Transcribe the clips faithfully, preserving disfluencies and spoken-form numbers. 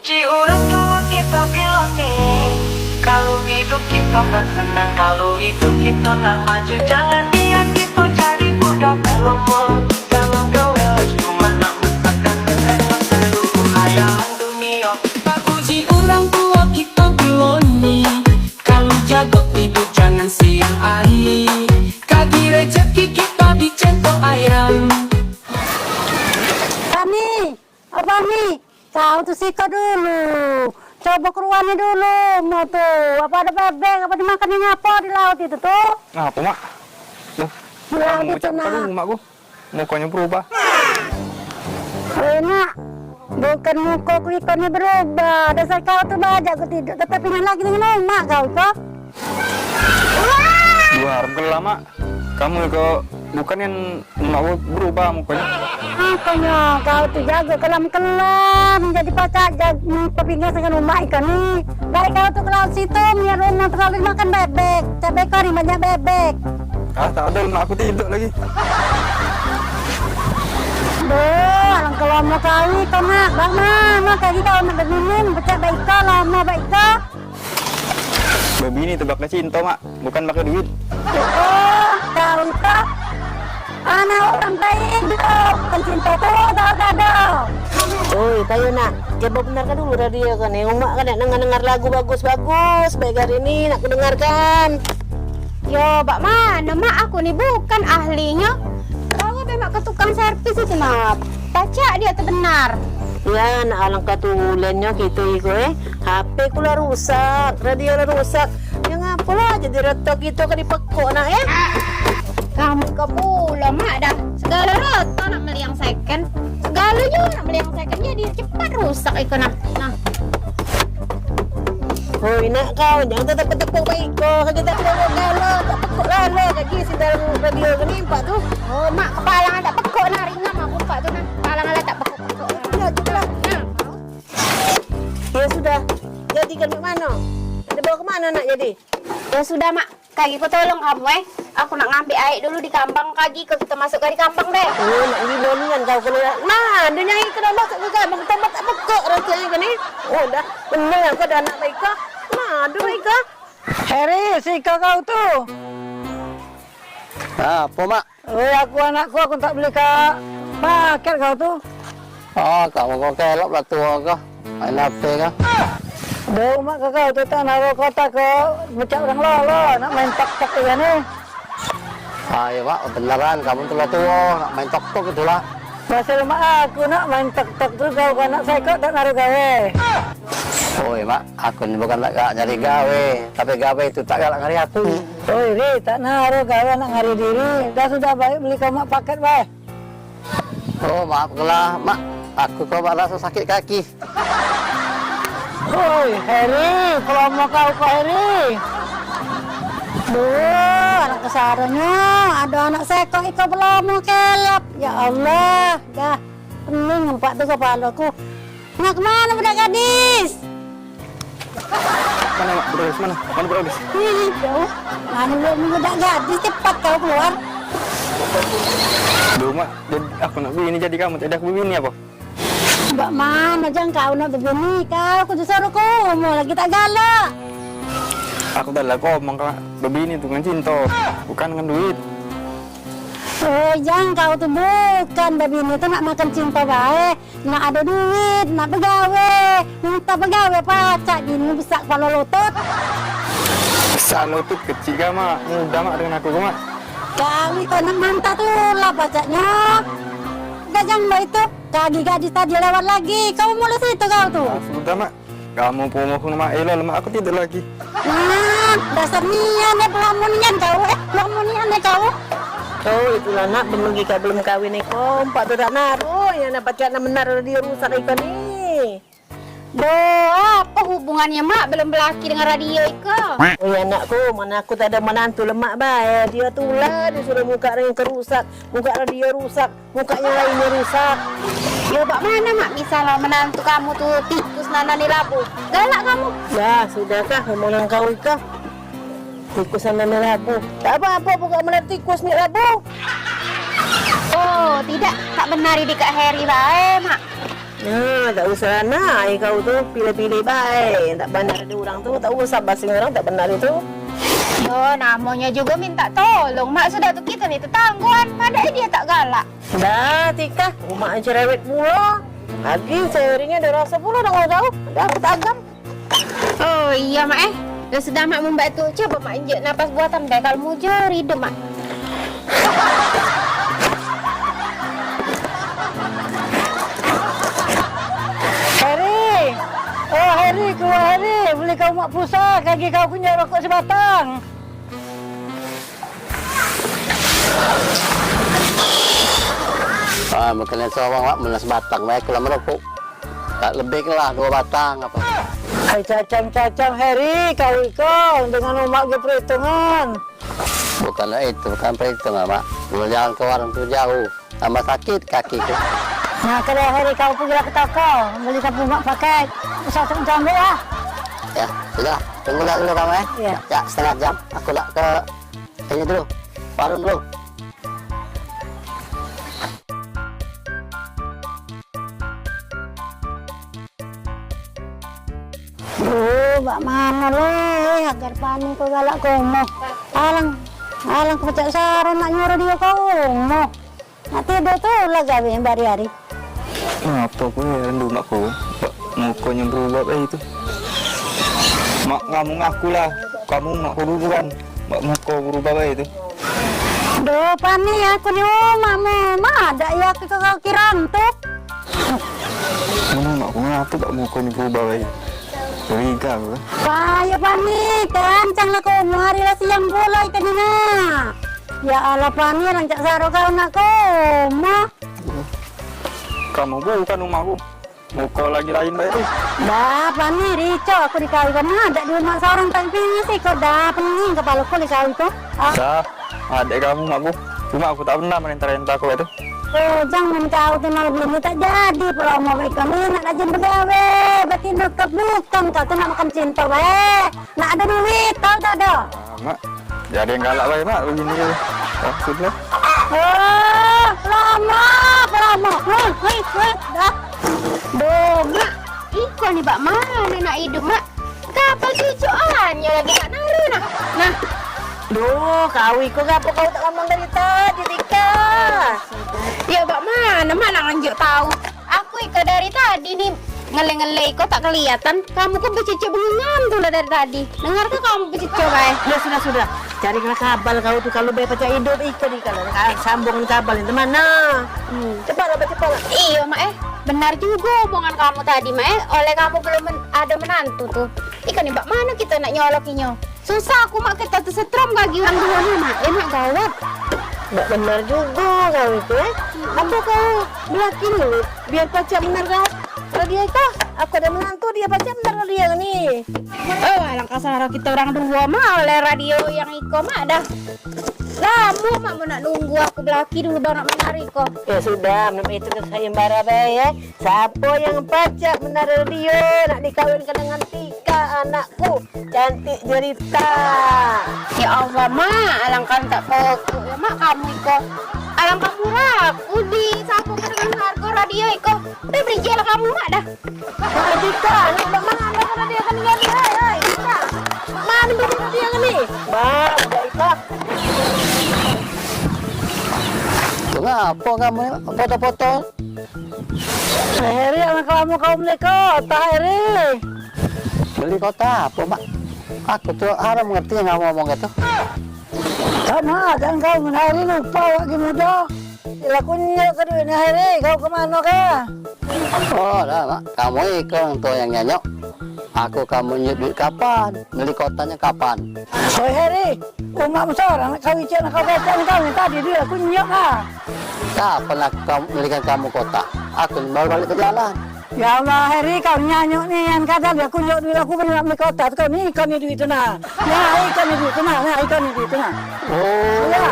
Di orang tua kita bilang nih, kalau hidup kita nggak senang, kalau hidup kita nggak maju, jangan biar kita jadi budak lama. Jangan kau harus cuma nak besarkan seluruh hayalan dunia. Pak uji orang tua kita bilang nih, kalau jago tidur jangan siang hari, kagi rezeki kita di centok ayam. Kami Apa ni? Kau tu siko dulu. Coba keluar ni dulu, mau tu. Apa ada bebek, apa dimakan yang apa di laut itu tu? Apa, Mak? Loh, di laut itu, nak. Mak, ku. Mukonyo berubah. Eh, nak. Bukan muko ku iko ni berubah. Dasar kau tu bajak ku tidur. Tetap ini lagi dengan umak kau tu. Dua haram kelam, Mak. Kamu iko bukan yang Mak berubah mukonyo. Mukonyo kau tu jago kelam-kelam, jadi pacak jag-, pepingas dengan umak iko ni. Baik kau tu kelam situ, punya rumah terlalu makan bebek. Cabe kau ni banyak bebek. Ah, tak ada, Mak, aku tidur lagi. Duh, alangkah lama kau iko, Mak. Bak mano kau ni kau nak beminum, pecak baik kau, lama baik kau. Bebini tu bakal cinta, Mak, bukan pakai duit. Oh, kau tu anak orang baik tu, bukan cinta tu, kau kado. Oi, payo nak, coba benarkan dulu radio kan ni. Umak kan nak dengar-dengar lagu bagus-bagus, baik hari ni nak kudengarkan. Yo, bak mano, Mak? Aku ni bukan ahlinyo. Bawa be mak ke tukang servis itu, nah. Pacak dio tu benar. Ya, nak alangkah tulennyo kito iko, eh. H P ku la rusak, radio la rusak. Yang apola jadi reto kito ke dipekok, nak, ya? Kamu ke pulo, Mak, dah. Segalo reto nak meli yang second. Segalo jugo nak meli yang second, jadi cepat rusak iko, nah. Nah. Oi, nak kau, jangan tetap tepuk baik kau. Kaki tak tepuk lalo, tak tepuk lalo. Kaki si dalam radio ke ni, empat tu. Oh, mak kepala tak pekok nah, ringan aku empat tu nah. Kepala lah tak pekok-pekok. Ya, itulah. Nah. Ya sudah. Jadi ke mano? Dibawa ke mano nak jadi? Ya sudah, Mak. Kagi ku tolong kamu, eh. Aku nak ngambil air dulu di kambang, kagi ku kita masuk ke di kambang deh. Oh, nak ngibo nian kau kena. Nah, dia nyai kena masuk ke kambang, tambah tak pekok rasa ke ni. Oh, dah. Bener kau dah nak baik kau. Nah, aduh baik kau. Heri, siko kau tu. Ah, apa, Mak? Weh, aku anakku, aku tak beli ka paket kau tu. Oh, kamu kau kelop lah tua kau. Main H P kau. Dek umak ke kau tu tak naro kota ke mecak orang lolo, nak main tok-tok juga ni. Ah, iya, Mak, beneran kamu tu lah tua, nak main tok-tok itulah. Masih lemak aku nak main tok-tok tu, kau anak sekok tak naro gawe. Oi, Mak, aku ni bukan tak galak nyari gawe, tapi gawe itu tak galak ngari aku. Oi, Ri, tak naro gawe nak ngari diri. Dah sudah baik beli kau mak paket bae. Oh, maaf kelah, Mak. Aku kau bak rasa sakit kaki. Oi, Heri, kelama kau kau, Heri. Duh, anak kesaranyo, ada anak sekok iko belama kelap. Ya Allah, dah pening empat tu kepala ku. Nak kemana budak gadis? Mana, Mak? Budak gadis mana? Mana budak gadis? Ih, jauh. Mana budak, budak gadis, cepat kau keluar. Duh, Mak, jad-, aku nak bini jadi kamu, jadi aku bini apa? Bak mana jang kau nak bebini? Kau kudu suruh ke umur lagi tak galak. Aku dah lah kau omong, Kak, bebini tu ngan cinta, bukan ngan duit. Oh, jang kau tu bukan bebini tu nak makan cinta bae. Nak ado duit, nak begawe, minta begawe pacak bini besak kepala lutut. Besak lutut kecik kah, Mak? Mudah, Mak, dengan aku, Mak. Kau ni kau nak mantah tu lah pacaknyo. Gajang bae tu, kagi gadis tadi lewat lagi. Kau mulai situ kau tu. Ah, sudah, Mak. Kamu pun mau ke rumah Elo, lemak aku tidur lagi. Nah, dasar nian eh, pelamun nian kau eh, pelamun nian eh kau. Oh, itulah nak, belum juga belum kawin eh, kompak tu tak naruh, yang nak pacak nak menar radio rusak iko ni. Doh, apa hubungannya mak belum belaki dengan radio iko? Oh ya anakku, mana aku tak ada menantu lemak bae, dia tulah disuruh muka yang kerusak, muka radio rusak. Mukanya lainnya rusak. Ya, bak mana, Mak? Misal menantu kamu tu tikus nanani labu. Galak kamu. Dah, sudahkah ngomong nang kau iko? Tikus nanani labu. Tak apa-apa, bukan menantu tikus ni labu. Oh, tidak. Tak benar ini Kak Heri bae, Mak. Nah, tak usah nah, ai kau tu pilih-pilih bae. Tak benar ada orang tu, tak usah basing orang tak benar itu. Yo, namonyo juga minta tolong. Mak sudah tu kita ni tetanggoan, pada dia tak galak. Dah, Tika, umak cerewet pula. Lagi seharinya ada rasa pula dengan kau. Dah, aku tak agam. Oh iya, Mak, eh. Dah sudah, Mak, membantu. Coba, Mak, injek napas buatan bae. Kalau mujur, hidup, Mak. Heri. Oh, Heri, keluar, Heri. Beli kau mak pulsa, kaki kau kunyak rokok sebatang. Ah, makan seorang, Mak, melas batang, baik lah merokok. Tak lebih lah dua batang apa. Hai cacang-cacang Heri, kau iko dengan umak ke perhitungan. Bukanlah itu, bukan perhitungan, Mak. Dulu jalan ke warung tu jauh, tambah sakit kaki tu. Nah, kalau Heri kau pergilah ke toko, beli sapu mak pakai. Usah untuk jambek lah. Ya, sudah. Tunggulah dulu kamu, eh. Iya. Ya, setengah jam. Aku nak ke ini dulu, warung dulu. Duh, bak mano le, agar Pani ko galak ke umoh. Alang, alang pacak saro nak nyuruh dio ke umoh. Nak tidur tu lah gawe hari-hari. Ngapo ku heran dulu mak ku, bak mukonyo berubah bae itu. Mak, kamu ngaku lah, kamu mak ku dulu kan, bak muko berubah bae itu. Duh, Pani, aku ni umakmu, madak ya aku ke kau kirantup. Mano mak ku ngapo bak mukonyo berubah bae. Curiga aku kan. Payo, Pani, kancang lah kau, hari lah siang pulo ikan ni nak. Ya Allah, Pani, rancak saro kau nak kau, mah. Kamu bukan umakku. Muko lagi lain bae tu. Dah, Pani, rico aku dikawin. Madak di umak seorang tak pingin sih kau. Dah, pening kepala ku dikawin tu. Ah. Dah, adek kamu mak ku. Cuma aku tak pernah merintah-rintah aku tu. Oh, jangan kau tu malam ini tak jadi promo bae kau ni nak rajin begawe. Berarti nak kebukan kau tu nak makan cinta bae. Nak ada duit, tahu tak ada? Ah, Mak, jadi yang galak bae, Mak, begini tu. Ah, sudah. Oh, lama, lama. Hei, hei, hei, dah. Duh, Mak, iko ni bak mano nak hidup, Mak? Kapal cucuannya lagi tak naru nah. Nah. Duh, kau iko ngapo kau tak ngomong dari tadi, Tika? Ya, bak mano, Mak, nak nganjuk tahu? Aku iko dari tadi ni ngele-ngele iko tak kelihatan. Kamu kok bececek bengong tu lah dari tadi. Dengar ke kamu bececek bae? Ya sudah, sudah. Cari kena kabal kau tu, kalau bae pacak hidup iko ni kalau sambung kabal itu mana? Hmm. Cepatlah, cepatlah. Iyo, Mak, eh. Benar juga omongan kamu tadi, Mak, eh. Oleh kamu belum men- ada menantu tu. Iko ni bak mano kita nak nyolokinyo? Susah aku, Mak, kita tu setrum kaki orang dua ni, Mak. Eh, Mak, gawat. Mak, benar juga kau itu, eh. Apa kau belaki ni? Biar pacak benar kau. Kalau dia itu, aku ada menantu, dia pacak benar kalau dia ni. Oh, alangkah saro kita orang dua, Mak, oleh radio yang iko, Mak, dah. Lamo, Mak, mau nak nunggu aku belaki dulu baru nak menari ko. Ya sudah, menurut itu ke sayembara bae, ya. Siapa yang pacak menari radio nak dikawinkan dengan Tika anakku? Cantik jerita. Ya Allah, Mak, alangkah tak pokok ya, Mak, kamu iko. Alangkah murah aku di sapu dengan harga radio iko. Tapi beri je lah kamu, Mak, dah. Mak, Tika, nak bak mano radio kan jadi, hai, hai, Tika. Bak mano radio kan ni? Bang, udah Tika. Tu ngapo kamu ni foto-foto? Heri, anak kamu kau beli kota, Heri. Beli kota apa, Mak? Aku tu haram ngerti yang kamu ngomong itu. Tak nak, jangan kau hari lupa awak lagi muda. Bila kunyuk ke duit ni, Heri, kau ke mano ke? Oh, dah, Mak. Kamu ikut orang tua yang nyanyok. Aku kamu nyut duit kapan? Beli kotanya kapan? Oi, Heri, umak besar, anak kau icik, anak kau kacang kau ni tadi dia kunyuk ah. Kapan aku kamu, belikan kamu kota? Aku ni baru balik ke jalan. Ya Allah, Heri, kau nyanyuk ni yang kadang dia kunyuk duit aku beli nak beli kota tu kau ni, kau ni duit tu nah. Nah, ikan ni duit tu nah, nah, ikan ni duit tu nah. Oh. Ya.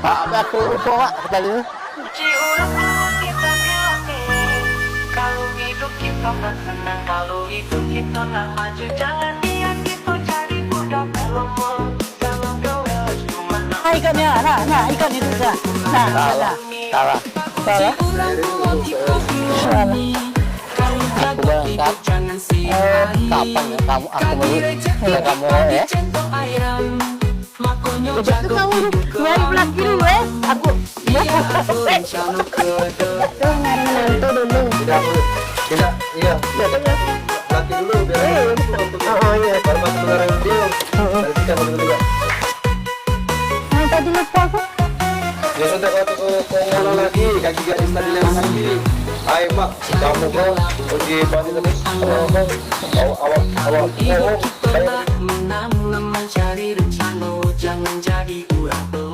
Pak, aku lupa, Pak, tadi tu. Kunci urus dulu kita bilang ni, kalau hidup kita nak senang, kalau hidup kita nak maju, jangan niat kita cari budak lama. Jangan kau harus cuma nak. Nah, ikannya, nah, nah, ikan itu dah. Nah, salah, dah. Salah. Salah. Kunci urus dulu kita bilang Aku berangkat. Eh, kapan ya kamu, aku mau ya, kamu ya. Itu tuh kamu nyari laki dulu, eh. Aku. Tuh nyari menantu dulu. Tidak, tidak, iya. Laki dulu, biar aku waktu. Oh, oh, iya. Baru masuk ke dalam dia. Heeh. Dari kita mau juga. Nah, tadi lupa aku. Ya sudah, kau tunggu, kau ngolah lagi, kaki gadis tadi lewat sini. Ai, Mak, kamu kau pergi balik tadi. Awak, awak, awak, awak, awak. Mencari rencana, jangan jadi orang tua.